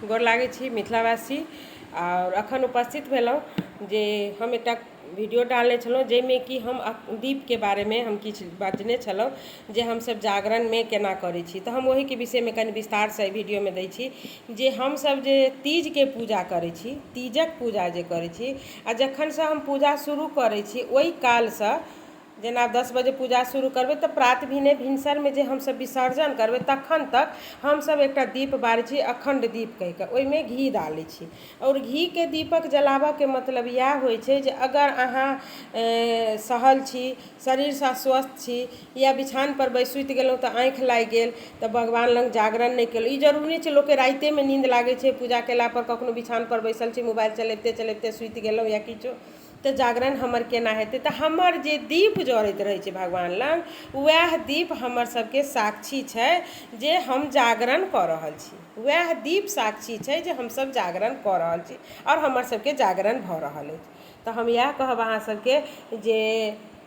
गोर लागै छी मिथिलावासी। आओर अखन उपस्थित भेलहुँ जे हम एकटा वीडियो डालने छलहुँ, जाहिमे कि हम दीपके बारेमे हम किछु बजने छलहुँ जे हमसब जागरणमे केना करै छी। तऽ हम ओहिके विषयमे कनि विस्तारसँ एहि वीडियोमे दै छी जे हमसब जे तीजके पूजा करै छी, तीजक पूजा जे करै छी, आ जखनसँ हम पूजा शुरू करै छी ओहि कालसँ, जेना 10 बजे पूजा शुरू करबै तऽ प्रात भिने भिनसरमे जे हमसब विसर्जन करबै तखन तक हमसब एकटा दीप बारै छी, अखण्ड दीप कहि कऽ, ओहिमे घी डालै छी। आओर घीके दीपक जलाबऽके मतलब इएह होइ छै जे अगर अहाँ सहल छी, शरीरसँ स्वस्थ छी, या बिछानपर बैस सुति गेलहुँ तऽ आँखि लागि गेल तऽ भगवान लग जागरण नहि केलहुँ, ई जरूरी नहि छै। लोकके रातिमे नीन्द लागै छै पूजा कयलापर, कखनो बिछानपर बैसल छी, मोबाइल चलबिते चलबिते सुति गेलहुँ या किछो, तऽ जागरण हमर केना हेतै? तऽ हमर जे दीप जरैत रहै छै भगवान लग, उएह दीप हमर सबके साक्षी छै जे हम जागरण कऽ रहल छी। उएह दीप साक्षी छै जे हमसब जागरण कऽ रहल छी आओर हमर सबके जागरण भऽ रहल अछि। तऽ हम इएह कहब अहाँ सबके जे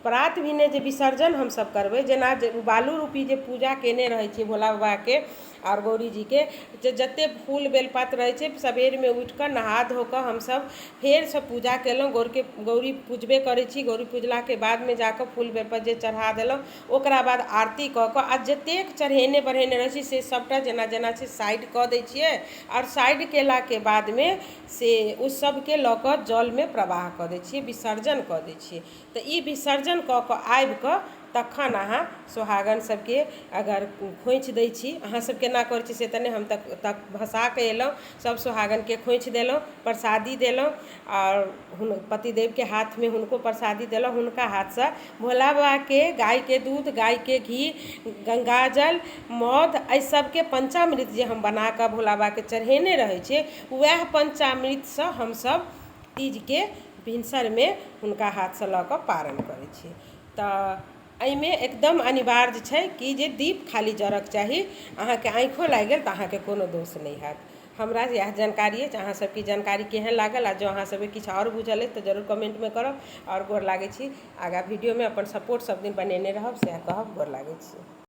प्रात भिने जे विसर्जन हमसब करबै, जेना जे बालू रूपी जे पूजा कयने रहै छियै भोला बाबाके आओर गौरीजीके, जे जतेक फूल बेलपात रहै छै, सबेरमे उठि कऽ नहा धो कऽ हमसब फेरसँ पूजा कयलहुँ। गौरके गौरी पूजबे करै छी। गौरी पूजलाके बादमे जाकऽ फूल बेलपत्र जे चढ़ा देलहुँ, ओकरा बाद आरती कऽ कऽ आ जतेक चढ़ेने बढ़ेने रहै छी से सभटा जेना जेना छै साइड कऽ दै छियै। आओर साइड केलाके बादमे से ओ सभके लऽ कऽ जलमे प्रवाह कऽ दै छियै, विसर्जन कऽ दै छियै। तऽ ई विसर्जन कऽ कऽ आबि कऽ तखन अहाँ सोहागन सबके अगर खोँइछ दै छी, अहाँ सब केना करै छी से तऽ नहि, हम तऽ भसाके एलहुँ, सब सोहागनके खोँइछ देलहुँ, प्रसादी देलहुँ आओर पतिदेवके हाथमे हुनको प्रसादी देलहुँ। हुनका हाथसँ भोला बाबाके गायके दूध, गायके घी, गङ्गाजल, मध, एहि सबके पञ्चामृत जे हम बनाकऽ भोला बाबाके चढ़ेने रहै छियै, वएह पञ्चामृतसँ हमसब तीजके भिनसरमे हुनका हाथसँ लऽ कऽ पारण करै छियै। तऽ एहिमे एकदम अनिवार्य छै कि जे दीप खाली जरऽके चाही। अहाँके आँखिओ लागि गेल तऽ अहाँके कोनो दोष नहि हैत। हमरा इएह जानकारी अछि। अहाँ सबके जानकारी केहन लागल आ जँ अहाँ सबके किछु आओर बुझल अछि तऽ जरूर कमेन्टमे करब। आओर गोर लागै छी। आगाँ वीडियोमे अपन सपोर्ट सब दिन बनेने रहब सएह कहब। गोर लागै छी।